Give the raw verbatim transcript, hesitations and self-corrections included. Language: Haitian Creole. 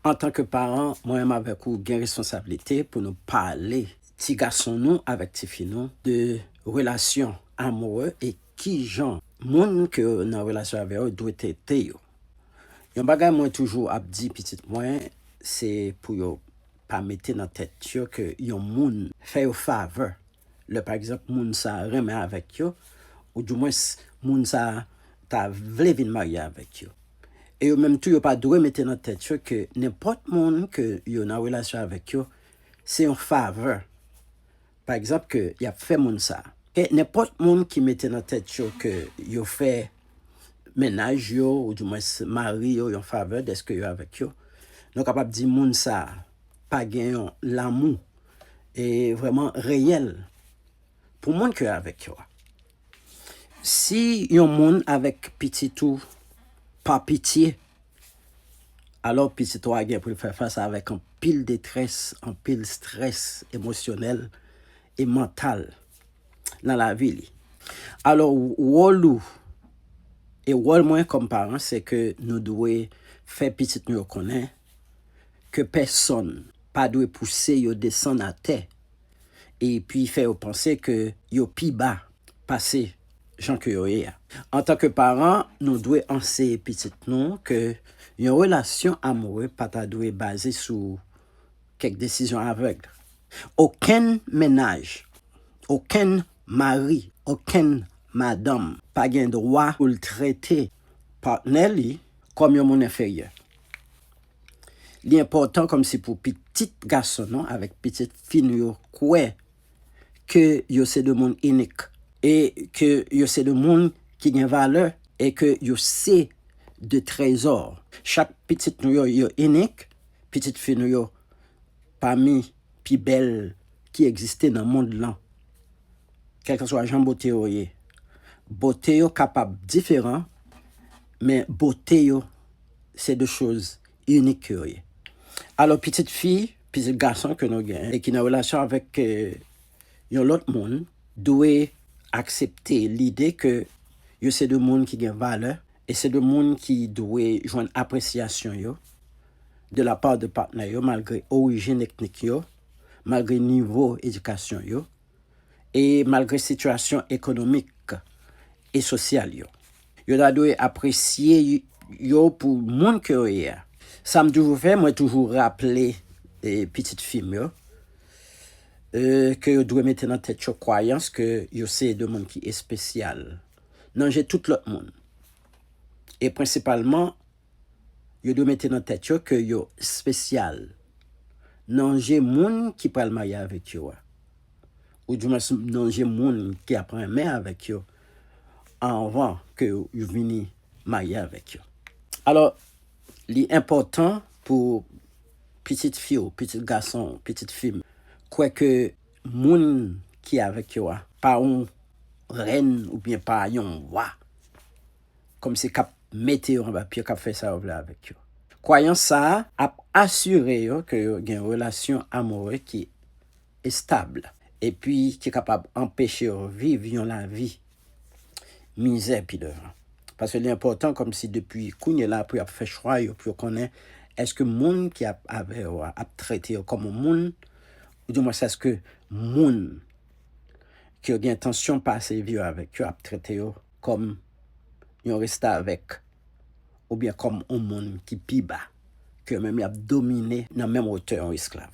Antanke paran, mwen menm avèk ou gen responsablite pou nou pale ti gason nou avèk ti fi nou de relasyon amoure e kijan moun ke yo nan relasyon avè yo dwe trete yo. Yon bagay mwen toujou ap di pitit mwen, se pou yo pa mete nan tèt yo ke yon moun fè yo favè. Lè pa egzanp moun sa a renmen avèk yo, oudimwens moun sa a ta vle vin marye avèk yo. E yo menm tou yo pa dwe mete nan tèt yo ke nenpòt moun ke yo nan relasyon avèk yo, se yon favè, pa egzanp, ke y ap fè moun sa a. E nenpòt moun ki mete nan tèt yo ke yo fè mennaj yo, oudimwens mari yo, yon favè dèske yo avèk yo, nou kapab di moun sa a pa gen yon lanmou e vrèman reyèl pou moun ke avèk yo a. Si yon moun avèk pitit ou pa pitye, alò pitit ou a gen pou l fè fas avèk anpil detrès, anpil strès emosyonèl e mantal nan lavi li. Alò, wòl ou e wòl mwen kòm paran, se ke nou dwe fè pitit nou yo konnen ke pèsonn pa dwe pouse yo desann atè epi fè yo panse ke yo pi ba pase jan ke yo ye a. Antanke paran, nou dwe anseye pitit nou ke yon relasyon amoure pa ta dwe baze sou kèk desizyon avèg. Okenn mennaj, okenn mari, okenn madanm pa gen dwa pou l trete patnè li kòm yon moun enferyè. Li enpòtan kòmsi pou pitit gason nou avèk pitit fi nou yo kwè ke yo se de moun inik e ke yo se de moun ki gen valè e ke yo se de trezò. Chak pitit nou yo, yo inik, pitit fi nou yo pami pi bèl ki egziste nan mond lan. Kèlkanswa jan bote yo ye, bote yo kapab diferan, men bote yo se de choz inik ke yo ye. Alò, pitit fi, pitit gason ke nou gen e ki nan relasyon avèk, eh, yon lòt moun, dwe aksepte lide ke yo se de moun ki gen valè e se de moun ki dwe jwenn apresyasyon yo de la part de patnè yo, malgre orijin etnik yo, malgre nivo edikasyon yo, e malgre sitiyasyon ekonomik e sosyal yo. Yo ta dwe apresye yo pou moun ke yo ye a. Sa m toujou fè, mwen toujou raple, eh, pitit fi m yo, eh, ke yo dwe mete nan tèt yo kwayans ke yo se de moun ki espesyal nan je tout lòt moun. E prensipalman, yo dwe mete nan tèt yo ke yo espesyal nan je moun ki pral marye avèk yo a. Oudimwens nan je moun ki ap renmen avèk yo anvan ke yo vini marye avèk yo. Alò, li enpòtan pou pitit fi w, pitit gason w, pitit fi m, kwè ke moun ki avèk yo a pa yon rèn oubyen pa yon wa kòmsi k ap mete yo anba pye, k ap fè sa yo vle avèk yo. Kwayans sa a ap asire yo ke yo gen relasyon amoure ki estab, epi ki kapab anpeche yo viv yon lavi mizè pi devan. Paske li enpòtan kòmsi depi kounye la pou y ap fè chwa yo, pou yo konnen èske moun ki ap avè yo a ap trete yo kòm yon moun, oudimwens èske moun ke yo gen entansyon pase vi yo avèk yo ap trete yo kòm yon restavèk oubyen kòm yon moun ki pi ba, ke yo menm y ap domine nan menm wotè yon esklav.